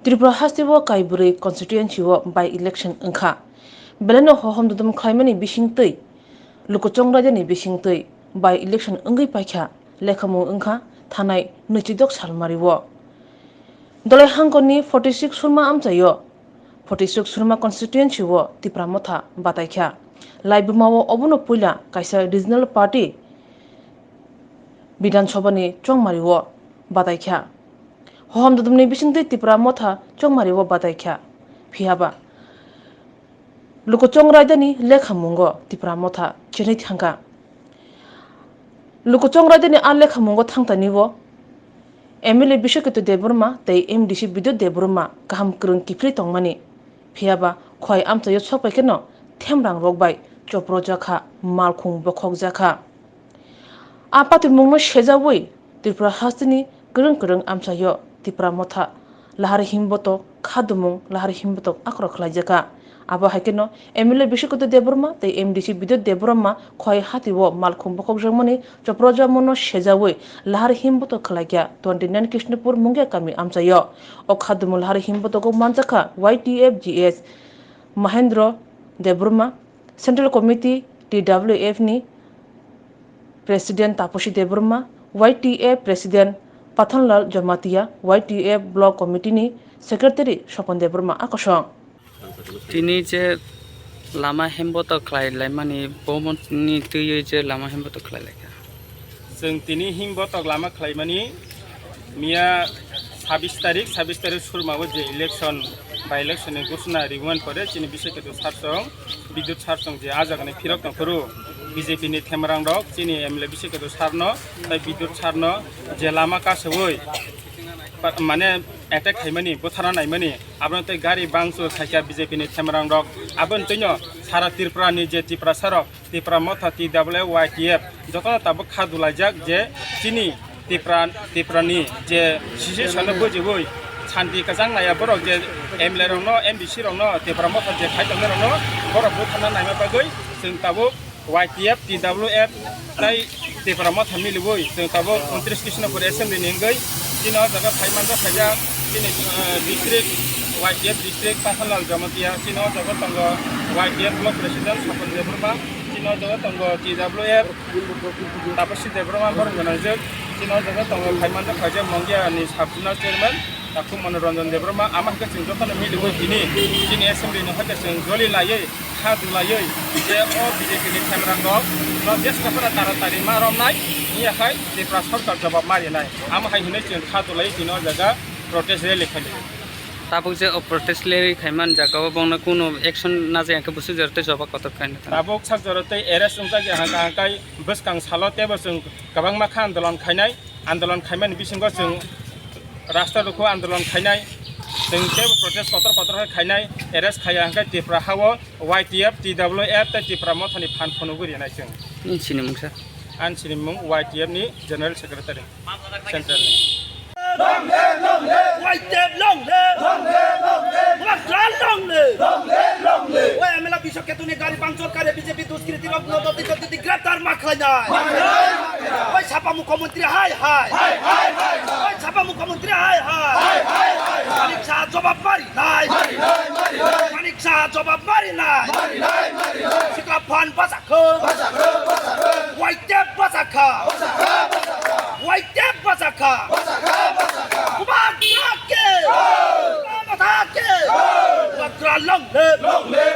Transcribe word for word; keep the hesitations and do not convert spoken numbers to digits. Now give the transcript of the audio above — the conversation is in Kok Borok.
Tripura hasteo kaibrwi constituency o by election wngkha. Belaino hohom dodom khlaimani bisingtwi, lukuchong raidani bisingtwi by election wngwi paikha, lekhamung wngkha thanai nwichidok salmario. Dolai hangkoni forty six Surma amchaio, forty six Surma constituency o Tipra Motha bataikha. Laibuma o obono puila kaisa regional party Bidhan Sabha ni chongmari o bataikha. Hohom dodom ni bisingtwi Tipra Motha chongmari o bataikha. Phiyaba lukuchong raidani lekhamungo Tipra Motha chenwi thangkha. Lukuchong raidani a lekhamungo thangtani o M L A Biswaketu Debbarma tei M D C Bidyut Debbarma kaham kwrwng kiphilwi tongmani. Phiyaba khwai amchaio sokpaikheno themrang rok bai chopro jakha, malkhung bokhok jakha. A patimungno sejaui Tripura hasteni kwrwng kwrwng amchaio Tipra Motha lahar himbotok khadumung lahar himbotok akrok khlaijakha. Abo hai kheno M L A Biswaketu Debbarma tei M D C Bidyut Debbarma khwai hatio malkhung bokhokjakmani choprojakmano sejaui lahar himbotok khlaikha twenty nine Krishnapur Mungia kami amchaio. O khadumung lahar himbotogo manjakha Y T F G S Mahendra Debbarma, Central Committee T W F ni President Taposi Debbarma, Y T F President Pathanlal Jamatia, Y T F Block Committee ni Secretary Sopon Debbarma akosong. Tini je lama hembotok khlai laimani, bomoni twiwi je lama hembotok khlai laikha. Chwng tini himbotok lama khlaimani miya sabis tarik, sabis tarik Surmao je election, by election ni ghosna rwmani pore chini Biswaketu Sarsong, Bidyut Sarsong je a jagani phirok tongphuru B J P ni themrang rok chini M L A Biswaketu Sarno tei Bidyut Sarno je lama kasaui pa-, mane attack khaimani, butharna naimani, abono tei gari bangsu khaikha B J P ni themrang rok, aboni twino sara Tripura ni je Tiprasa rok, Tipra Motha, T W F, Y T F, jotono tabuk kha dulaijak je chini Tipra, Tiprani je situation no bujiui santi kwchang naiya borok je M L A rokno, M D C rokno, Tipra Motha je khai tongnai rokno borok butharna naima bagwi chwng tabuk Y T F, T W F tei Tipra Motha miliui chwng tabuk untris Krishnapur assembly ni wngwi chini o jaga phai manjak khaijak chini, eh, district, Y T F district Pathanlal Jamatia, chini o jaga tongo Y T F block president Sopon Debbarma, chini o jaga tongo T W F Taposi Debbarma borok gwnangjak, chini o jaga tongo phai manjak khaijak Mongia ni sub zonal chairman Takhuk Manoranjan Debbarma, ama hai khe chwng jotono miliui tini chini assembly ni hai khe chwng joli laiwi, kha dulaiwi je o B J P ni themrang rok no jeska phano taratari ma romnai, wngya khai Tripura sorkar jawab ma rinai. Amo hai hinwi chwng kha dulaiwi tini o jaga protest rally khainai. Tabuk je o protest rally khaimani jaga o bongno kunu action najak khe busu jora tei jawab kotor khainai. Tabuk sak jora tei arrest wngjak ya hangka hangkai bwskang salo teibo chwng kwbangma kha andolon khainai. Andolon khaimani bisingo chwng rasta rukhu andolon khainai, chwng teibo protest kotor kotor khe khainai, arrest khaiya hwnkhe Tripura hao Y T F, T W F tei Tripura Mothani phan phunugwi rinai chwng. Nini sinimung sir? Ani sinimung Y T F ni General Secretary, Central ni. Long live, long live. Y T F long live. Long live, long live. Bubagra long live. Long live, long live. Oi M L A Biswa Ketuni gari bangchor kare B J P duskritirokno doti doti greptar ma khlainai. Ma khlainai, ma khlainai. Oi Sapa Mukhyamantri hai hai. Hai, hai, hai, hai. Oi Sapa Mukhyamantri hai hai. Hai, hai, hai, hai. Manik Saha jawab ma rinai. Ma rinai, ma rinai. Manik Saha jawab ma rinai. Ma rinai, ma rinai. Sikla phan bwsakho. Bwsakho, bwsakho. Y T F bwsakha. Bwsakha, bwsakha. Y T F bwsakha. Bwsakha, bwsakha. Bubagra ke. Jai. Bubagra ke. Jai. Bubagra long live. Long live.